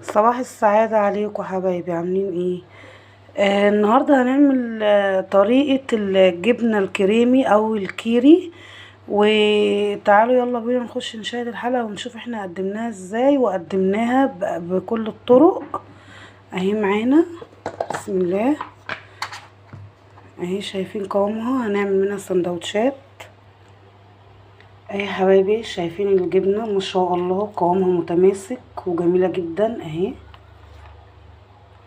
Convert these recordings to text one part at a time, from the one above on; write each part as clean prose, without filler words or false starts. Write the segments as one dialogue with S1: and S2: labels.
S1: صباح السعادة عليكم حبايبي، عاملين ايه؟ النهاردة هنعمل طريقة الجبنة الكريمي او الكيري. وتعالوا يلا بينا نخش نشاهد الحلقة ونشوف احنا قدمناها ازاي، وقدمناها بكل الطرق اهي معانا. بسم الله، اهي شايفين قوامها. هنعمل منها سندوتشات اهي حبايبي. شايفين الجبنة ما شاء الله قوامها متماسك وجميلة جدا اهي.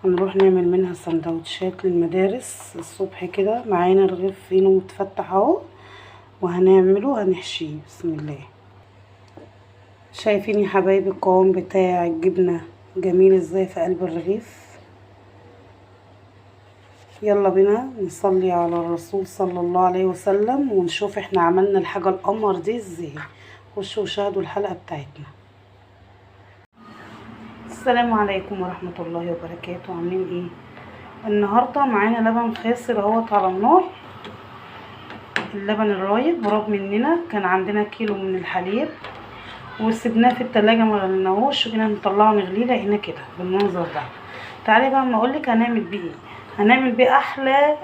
S1: هنروح نعمل منها سندوتشات للمدارس الصبح كده. معانا رغيف فينو متفتح اهو، وهنعمله هنحشيه. بسم الله. شايفين يا حبايبي القوام بتاع الجبنة جميل ازاي في قلب الرغيف. يلا بينا نصلي على الرسول صلى الله عليه وسلم ونشوف احنا عملنا الحاجة القمر دي ازاي. خشوا وشاهدوا الحلقة بتاعتنا. السلام عليكم ورحمة الله وبركاته. عاملين ايه النهاردة؟ معانا لبن خاصر اهوت على النار، اللبن الرايب راب مننا. كان عندنا كيلو من الحليب وسبناه في التلاجة ما غليناهوش، جينا نطلعه نغليه لقينا كده بالمنظر ده. تعالي بقى اما اقولك هنعمل بيه ايه. هنعمل بيه احلى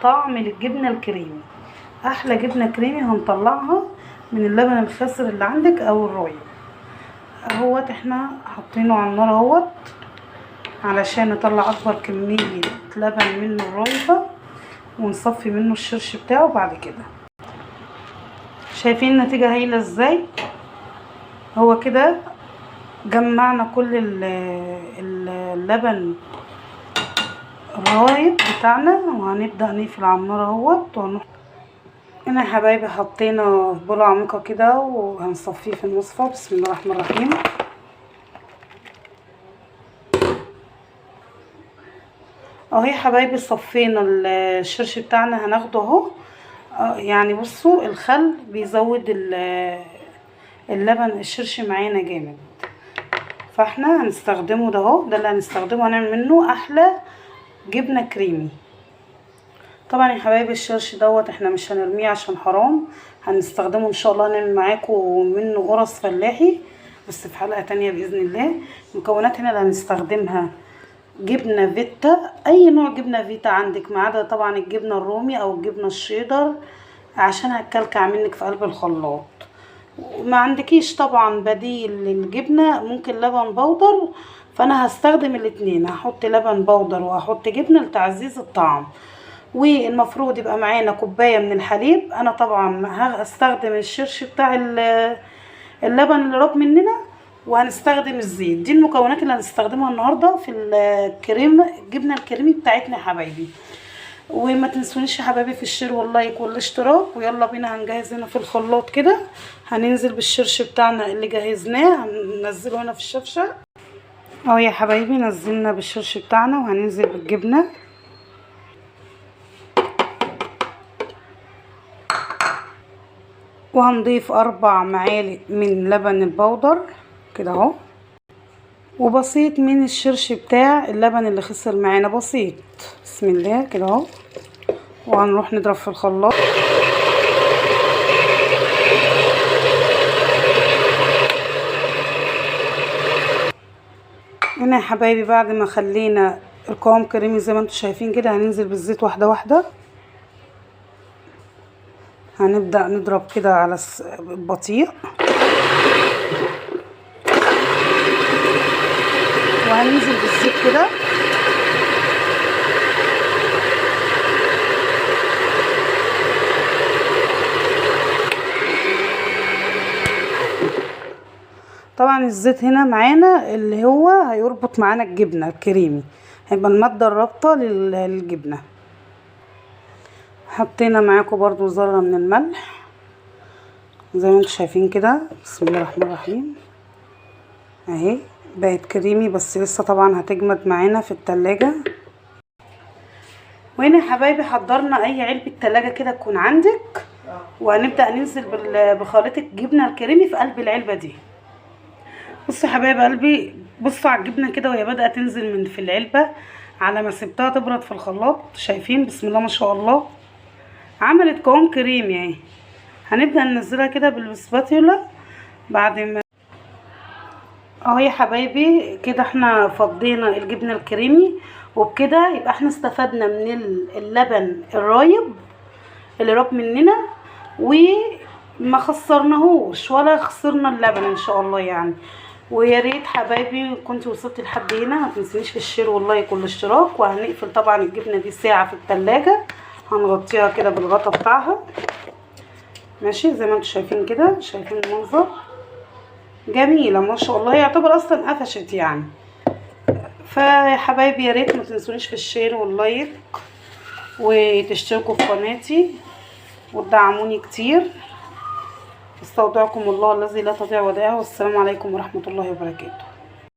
S1: طعم للجبنه الكريمي، احلى جبنه كريمي هنطلعها من اللبن الخاصر اللي عندك او الرايب اهوت. احنا حاطينه على النار اهوت علشان نطلع اكبر كمية لبن منه الرايبه ونصفي منه الشرش بتاعه بعد كده. شايفين النتيجة هايلة ازاي؟ هو كده جمعنا كل اللبن الرايب بتاعنا، وهنبدأ نقفل على النار اهوت. وهنروح هنا يا حبايبي حطينا في بوله عميقة كده وهنصفيه في المصفى. بسم الله الرحمن الرحيم. اهي يا حبايبي صفينا الشرش بتاعنا، هناخده اهو. يعني بصوا الخل بيزود اللبن الشرش معانا جامد، فاحنا هنستخدمه ده اهو. ده اللي هنستخدمه، هنعمل منه احلى جبنه كريمي. طبعا يا حبايبي الشرش دوت احنا مش هنرميه عشان حرام، هنستخدمه ان شاء الله. هنعمل معاكم منه قرص فلاحي بس في حلقة تانية باذن الله. المكونات هنا اللي هنستخدمها جبنه فيتا، اي نوع جبنه فيتا عندك ما عدا طبعا الجبنة الرومي او الجبنة الشيدر عشان هتكلكع منك في قلب الخلاط. ما عندكيش طبعا بديل للجبنه، ممكن لبن بودر، فانا هستخدم الاتنين، هحط لبن بودر وهحط جبنه لتعزيز الطعم. والمفروض يبقى معانا كوباية من الحليب. انا طبعا هستخدم الشرش بتاع اللبن اللي راب مننا، وهنستخدم الزيت. دي المكونات اللي هنستخدمها النهارده في الكريم الجبنة الكريمي بتاعتنا يا حبايبي. وما تنسونيش يا حبايبي في ال share وال like والاشتراك. ويلا بينا هنجهز هنا في الخلاط كده. هننزل بالشرش بتاعنا اللي جهزناه، هننزله هنا في الشفشه اهو يا حبايبي. نزلنا بالشرش بتاعنا وهننزل بالجبنه. وهنضيف 4 معالق من لبن البودر كده اهو، وبسيط من الشرش بتاع اللبن اللي خسر معانا بسيط. بسم الله كده اهو. وهنروح نضرب في الخلاط. هنا يا حبايبي بعد ما خلينا القوام كريمي زي ما انتم شايفين كده، هننزل بالزيت واحدة واحدة. هنبدأ نضرب كده على البطيء، وهننزل بالزيت كده. طبعا الزيت هنا معانا اللي هو هيربط معانا الجبنة الكريمي، هيبقى المادة الرابطة للجبنة. حطينا معاكم برضو ذرة من الملح زي ما انتم شايفين كده. بسم الله الرحمن الرحيم. اهي بقت كريمي، بس لسه طبعا هتجمد معانا في التلاجة. وهنا يا حبايبي حضرنا اي علبة تلاجة كده تكون عندك، وهنبدأ ننزل بخليط الجبنة الكريمي في قلب العلبة دي. بصوا يا حبايب قلبي، بصوا على الجبنة كده وهي بدأت تنزل من في العلبة على ما سبتها تبرد في الخلاط. شايفين بسم الله ما شاء الله عملت قوام كريمي اهي. هنبدأ ننزلها كده بالسباتيولا بعد ما اهو يا حبايبي كده احنا فضينا الجبنة الكريمي، وبكده يبقى احنا استفدنا من اللبن الرايب اللي راب مننا، وما خسرناهوش ولا خسرنا اللبن ان شاء الله يعني. ويا ريت حبايبي كنت وصلت لحد هنا ما تنسونيش في ال share وال like والاشتراك. وهنقفل طبعا الجبنة دي ساعة في التلاجة، هنغطيها كده بالغطا بتاعها ماشي زي ما انتم شايفين كده. شايفين المنظر؟ جميلة ما شاء الله، هي يعتبر اصلا قفشت يعني. فيا حبايبي يا ريت ما تنسونيش في ال share وال like وتشتركوا في قناتي وتدعموني كتير. استودعكم الله الذي لا تضيع ودائعه، والسلام عليكم ورحمة الله وبركاته.